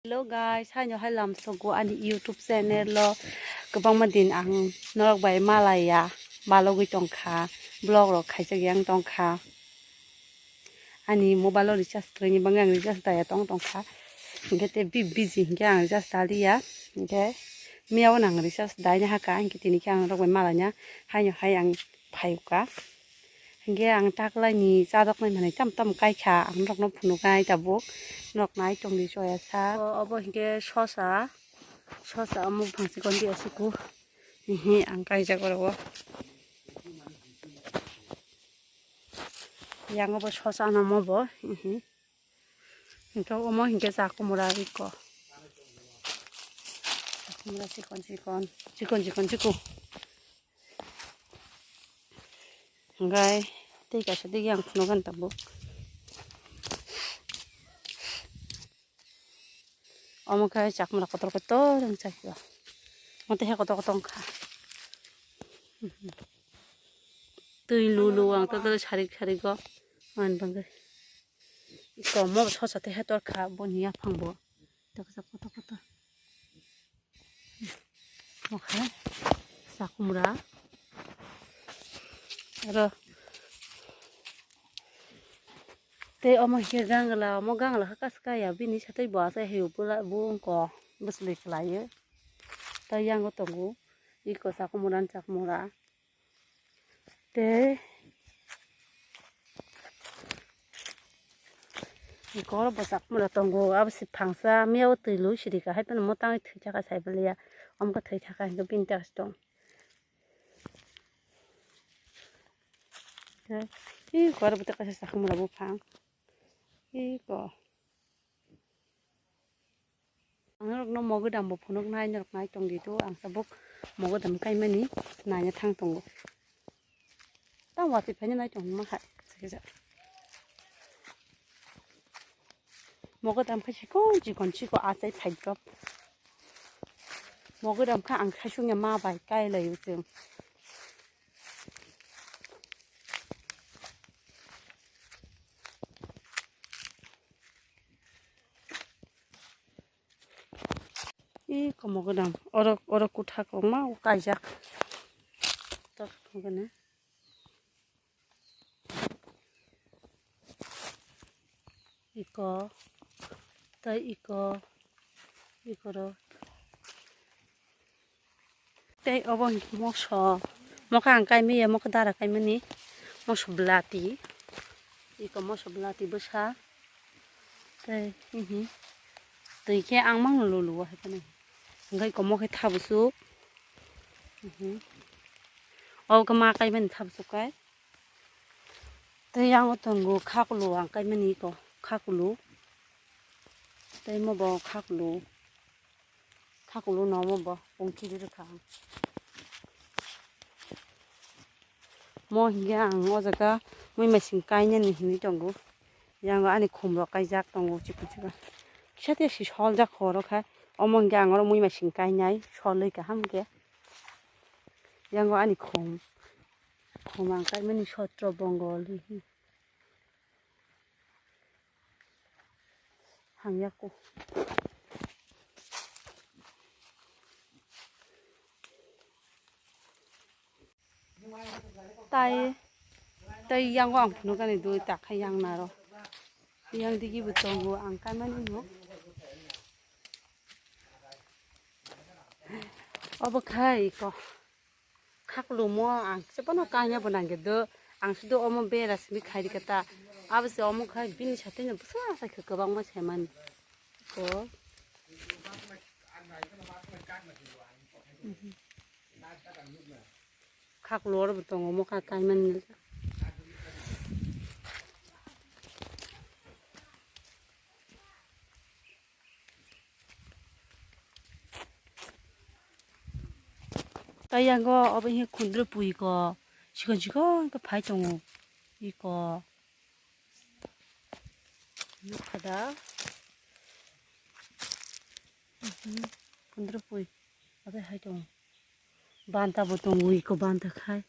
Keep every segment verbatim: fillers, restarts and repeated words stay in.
Hello guys, haino hai lamsogo ani YouTube channel o kwbangma din ang norok bai malaya balogwi tongkha, vlog rok khaijak yang tongkha. Ani mobile o recharge kwrwini bagwi ang recharge daya tong tongkha. Hinkhe tei bi-, busy hinkhe ang recharge daliya. Hinkhe miyao nang recharge daina haka, hinkhe tini khe ang norok bai malaina haino hai ang phaikha. Hinkhe ang taklaini chadoknai manwi tam tam kaikha, ang norokno phunuknai tabuk. Norok nai tongdi choya sak. O, obo hinkhe sosa, sosa omo buphang chikon di asuku. Hihi, ang kaijak oro o. Yang obo sosa no omo bo. Hihi. Hinkhe omo hinkhe chakumura iko. Chakumura chikon chikon, chikon chikon chikon. Hinkhe tei kaisa tei yang phunukgani tabuk. Omo khe chakumura kotor kotor wng chai o. Omo tei hai kotor kotor wngkha. Twi lulu ang tei sarik sarik o. Ani bagwi. Iko omo sosa tei hai torkha boni yaphang bo. Tei kaisa kotor kotor. Omo khe chakumura. Aro tei omo hinkhe gangla, omo gangla khe kaisa kaya bini satwi bo achai hai bo wngkha bwswlwi kwlaiwi. Tei yango tongo iko chakumura ni chakumura. Tei iko oro bo chakumura tongo, abo se phangsa miyao twi lui siri kahai phano mwtangwi thwi thaka sai bwlaiya. Omo khe thwi thaka hinkhe bini tak se tong. Tei iko oro bo tei kaisa chakumura buphang. Iko. Ang norokno mogodam bo phunuknai, norok nai tongdi to, ang tabuk mogodam kaimani naina thang tongo. Tamo watwi phaina nai tongma hai, sakisa. Mogodam khe chikon chikon chikon achai phai drop. Mogodam khe ang khaisungya ma bai kai laio chwng. Ih, komo gwnang. Oro, oro kwthar kwbangma kaijak. Tok gwnang. Iko, tei iko, iko ro. Tei obo hinkhe moso, mokhe ang kaimaya, mokhe dara kaimani, moso belati, iko moso belati bwsa, tei hihi, twi khe ang mangno lulu o hai phano, hwnkhe iko mokhe thabusuk, mhm, obo khe ma kaimani thabusuk kai, tei yang o tongo khakulu ang kaimani iko khakulu, tei omo bo khakulu. Khakulu no omo bo pung kiri rwkha ang. Mo hinkhe ang o jaga mui masing kainani hinwi tongo. Yang ani khum rok kaijak tongo chikon chikon. Kisa tei si soljak kho oro khe. Omo hinkhe ang oro mui masing kainai solwi kaham khe. Yang ani khum. Khum ang kaimani sotro bongol. Hangya ko. Tai, tai yango ang phunukani dui takha yang naro. Yang digi bo tongo ang kaimani no. Obo khai ko. Khaklumo ang se bono kanya bo nangya do. Ang sudo omo bera simi khai rikha ta. Abo se omo khai bini satino bwsa sa khe kwbangma se mani. Ko. Khaklu oro bo tongo omo khai kaimani. Tei yango obo hinkhe khundrupui ko sikon sikon khe phai tongo iko nukha da khundrupui obo hai tongo banta bo tongo iko banta khai.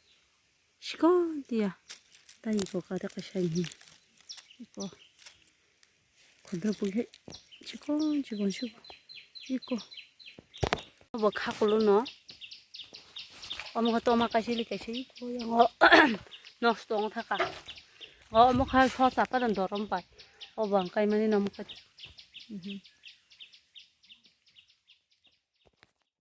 Sikon tiya. Tei iko kare kaisa ni. Iko. Khudrupui hai. Iko chikon suk. Iko. Obo khakulo no. Omo khe toma kaisa li kaisa iko yango. Nosto wng thaka. O omo khe so chapa dan dorom pai. Obo ang kaimani no omo khe. Mhm.